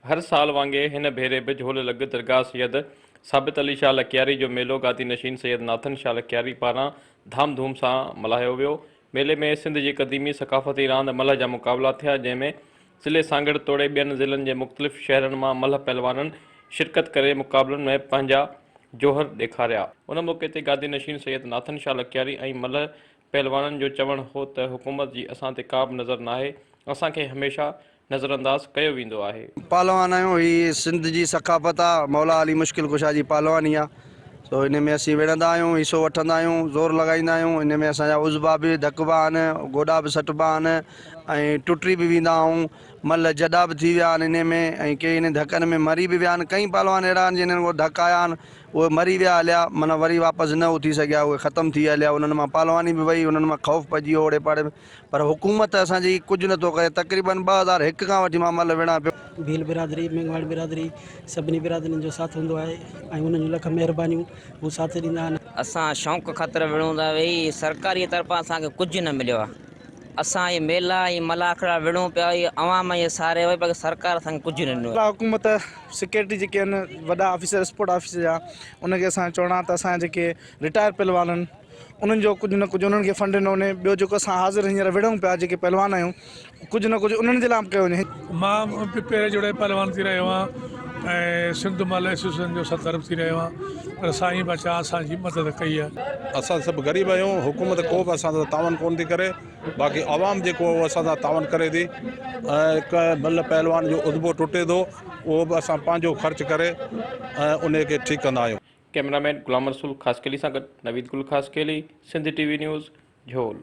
هر سال وانگي هن ڀيري به جهول لڳ درگاهه سيد ثابت علي شاهه لڪياري جو ميلو گادي نشين سيد ناٿن شاهه لڪياري پاران ڌام ڌوم سان ملهايو ويو. ميلي ۾ سنڌ جي قديمي ثقافتي راند ملهه جا مقابلا ٿيا جنهن ۾ ضلعي سانگهڙ توڙي ٻين ضلعن جي مختلف شهرن مان ملهه پهلوانن شرڪت ڪري مقابلن ۾ پنهنجا جوهر ڏيکاريا. ان موقعي تي گادي نشين سيد ناٿن شاهه لڪياري ۽ ملهه پهلوانن جو چوڻ هو ته حڪومت جي اسان تي ڪا به نظر ناهي اسان کي هميشه نظرانداز ڪيو ويندو آهي. پهلوان آهيون هي سنڌ جي ثقافت آ مولا علي مشڪل ڪشا جي پهلواني آ سو ان ۾ اسين وڙهندا آهيون حصو وٺندا آهيون زور لڳائيندا آهيون ان ۾ اسان جا عضبا به ڌڪبا آهن گوڏا به سٽبا آهن ۽ ٽٽي به ويندا آهيون ملهه جڏا به ٿي ويا آهن انهي ۾ ۽ ڪي انهي ڌڪن ۾ مري به ويا آهن ڪئين پهلوان اهڙا آهن جنهن کي ڌڪ آيا آهن اهي مري ويا هليا معنيٰ وري واپس نه اٿي سگهيا اهي ختم ٿي هليا انهن مان پهلواني به وئي انهن مان خوف پئجي ويو اوڙي پاڙي ۾ پر حڪومت اسان جي ڪجهه نه ٿو ڪري تقريبن 2001 کان وٺي مان ملهه وڙهان پيو. ڀيل برادري، مينگهواڙ برادري سڀني برادرين جو ساٿ هوندو آهي ۽ انهن جون لک مهربانيون هو ساٿ ڏيندا آهن. اسان شوق خاطر وڙهون ٿا ويهي سرڪاري طرفان اسان کي ڪجهه نه مليو آهي اسان اهي ميلا ۽ ملاکڙا وڙهون پيا اهي عوام جي سهاري وئي باقي سرڪار اسان کي ڪجهه نه ڏنو آهي. حڪومت سيڪريٽري جيڪي آهن وڏا آفيسر اسپورٽ آفيسر جا ان کي اسان چوڻ آهي ته اسان جا جيڪي رٽائر پهلوان آهن انهن جو ڪجهه نه ڪجهه انهن کي فنڊ ڏنو وڃي ٻيو جيڪو اسان حاضر هينئر وڙهون پيا جيڪي پهلوان آهيون ڪجهه نه ڪجهه انهن جي لاء به ڪيو وڃي. مان به پهرين جهڙو ئي پهلوان ٿي رهيو آهيان ۽ سنڌ مل ايسوسيئيشن جو صدر به ٿي رهيو آهيان پر سائين بچا اسان جي مدد ڪئي آهي. اسان سڀ غريب آهيون حڪومت ڪو به اسان سان تعاون ڪونه ٿي ڪري باقي عوام جيڪو آهي اهو اسان سان تعاون ڪري ٿي ۽ ڪنهن مل پهلوان جو عضبو ٽٽي ٿو اهو به اسان پنهنجو خرچ ڪري ۽ انهي کي ٺيڪ ڪندا آهيون. ڪئميرا مين غلام رسول خاصخيلي سان گڏ Naveed Gul Khaskheli, Sindh T V news, Jhol.